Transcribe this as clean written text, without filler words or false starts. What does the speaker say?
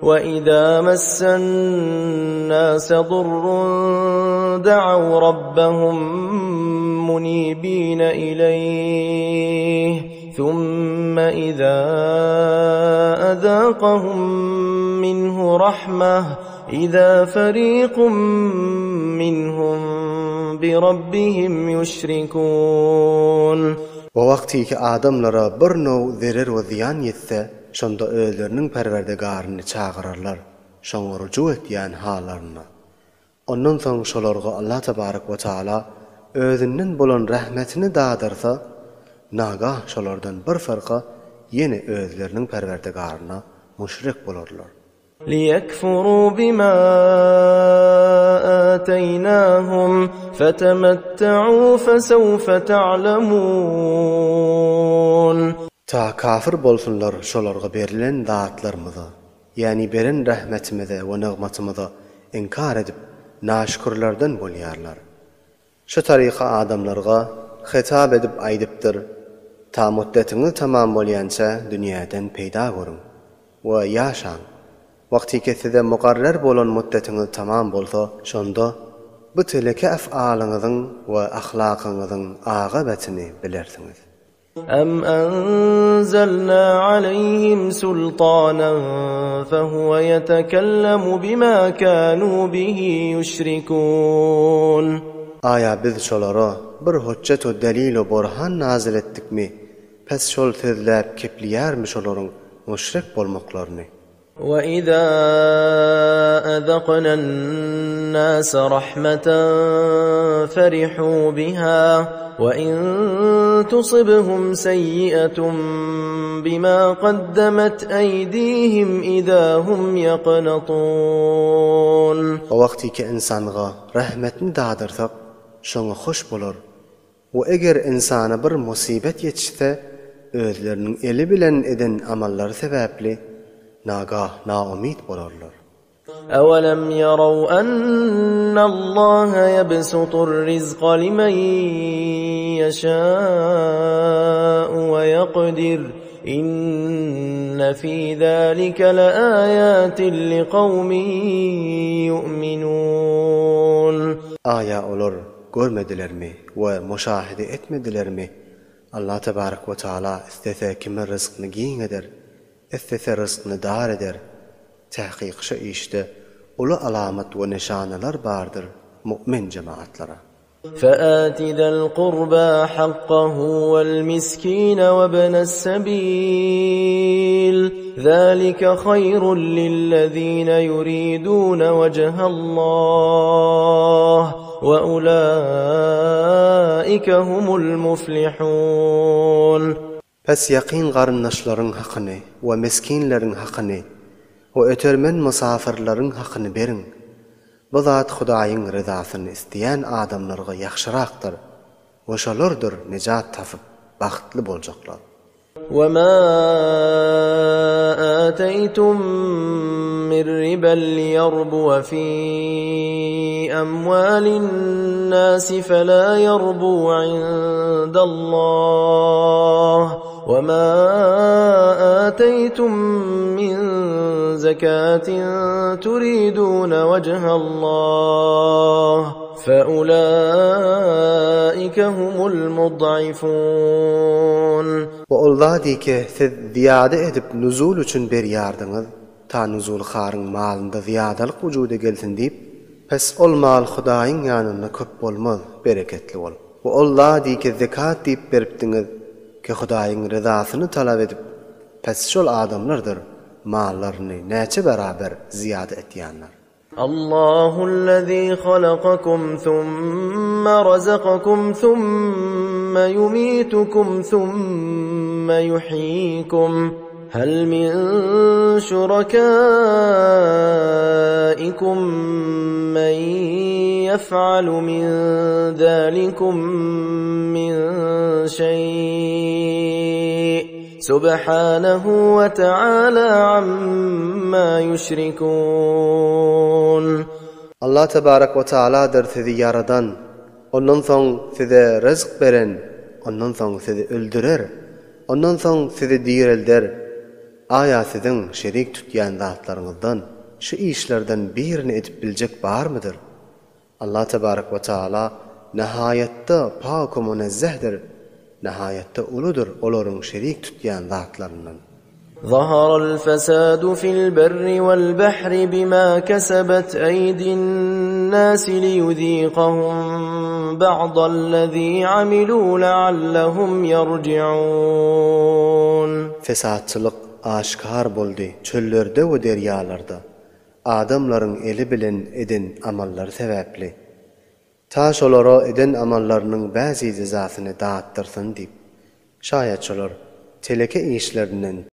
وَإِذَا مَسَّ النَّاسَ ضُرٌّ دَعَوْا رَبَّهُم مُّنِيبِينَ إِلَيْهِ ثُمَّ إِذَا أَذَاقَهُم مِّنْهُ رَحْمَةً إِذَا فَرِيقٌ مِّنْهُم بِرَبِّهِمْ يُشْرِكُونَ. We wagtyky adamlara bir now zerer we zyýan ýetse, şonda özleriniň Perwerdigaryny çagyrarlar, şoňa rujuk etýän hallarynda. Ondan soň şolarga Allah tebarek we taala özünden bolan rahmetini dadyrsa, nagah şolardan bir fyrka ýene özleriniň Perwerdigaryna müşrik bolarlar. Liýekfurû bimâ âteýnâhum fetemette'û fesewfe ta'lemûn. Ta kafir bolsunlar şolarga berilen zatlarymyza, ýagny beren rahmetimize we nygmatymyza inkar edip naşükürlerden bolýarlar. Şu taryka adamlarga hitap edip aýdypdyr, Ta mutdetiňiz tamam bolýança dünýäden peýda görüň we ýaşaň. Wagtyky size mukarrer bolan mutdetiňiz tamam bolsa, şonda bu teleke ef'alyňyzyň we ahlakyňyzyň agybetyny bilersiňiz. Em enzelna aleyhim sultanan fehuve yetekellemu bima kanu bihi yüşrikun. Aýa biz şolara bir hojjet-u delil-u burhan nazil etdikmi, pes şol sözläp kepleýärmi şolaryň müşrik bolmaklaryny? وَإِذَا أَذَقْنَا النَّاسَ رَحْمَةً فَرِحُوا بِهَا وَإِن تُصِبْهُمْ سَيِّئَةٌ بِمَا قَدَّمَتْ أَيْدِيهِمْ إِذَا هُمْ يَقْنَطُونَ. O wagtyky ynsanga rahmetini dadyrsak, şoňa hoş bolar We eger ynsana bir musybet ýetişse, özleriniň eli bilen eden amallary sebäpli, nagah naumyt bolarlar. Ewelemn ýaraw ennallaha ýebsutur rizka limen ýeşâ'u we ýekdir, inne fî zâlike leâyâtin likawmin ýu'minûn. Aýa olar Görmedilermi we muşahede etmedilermi, Allah tebarek we taala islese kimi ryzkyny giň eder, islese ryzkyny dar eder. Tahkyk şu işde uly alamat we nyşanalar bardyr mu'min jemagatlara. Fe'ati ze'l kurba hakkahu we'l miskine we'bne's-sebil, zalike haýrun lillezine yuridune wejhallah. We ulaike humul muflihun. Pes ýakyn garyndaşlaryň hakyny we miskinleriň hakyny we ötermen mysafyrlaryň hakyny beriň. Bu zat Hudaýyň ryzasyny isleýän adamlarga ýagşyrakdyr we şolardyr nejat tapyp bagtly boljaklar. وَمَا آتَيْتُم مِّن رِّبًا لِّيَرْبُوَ فِي أَمْوَالِ النَّاسِ فَلَا يَرْبُو عِندَ اللَّهِ وَمَا آتَيْتُم مِّن زَكَاةٍ تُرِيدُونَ وَجْهَ اللَّهِ فَأُولَٰئِكَ هُمُ الْمُضْعِفُونَ. We ol zady ki siz zyýada edip nuzul üçin berýärdiňiz, ta nuzulharyň malynda zyýadalyk wujuda gelsin diýip, pes ol mal Hudaýyň ýanynda köp bolmaz, bereketli bolup. We ol zady ki zekat diýip beripdiňiz, ki Hudaýyň ryzasyny talap edip, pes şol adamlardyr mallaryny näçe beraber zyýada etýänler. Allahullezî halakakum summa razakakum summa ýumîtukum summa ýuhýîkum hel min şurakâikum men ýef'alu min zâlikum min şeý'. Subhanehu we teala amma ýüşrikun. Allah tebarek we tealadyr sizi ýaradan, ondan soň size ryzk beren, ondan soň sizi öldürer, ondan soň sizi direlder. Aýa siziň şerik tutýan zatlaryňyzdan şu işlerden birini edip biljek barmydyr? Allah tebarek we taala nahaýatda pak we munezzehdir, nahaýatda uludyr olaryň şerik tutýan zatlaryndan. Zaharal fesadu fil berri vel bahri bima kesebet eýdin nasi liyuziqahum ba'dallezî amilû leallehum ýerji'ûn. Fesatçylyk aşgär boldy çöllerde we derýalarda, adamlaryň eli bilen eden amallary sebäpli. Ta şolara eden amallarynyň bäzi jezasyny datdyrsyn diýip. Şaýat şolar teleke işlerinden.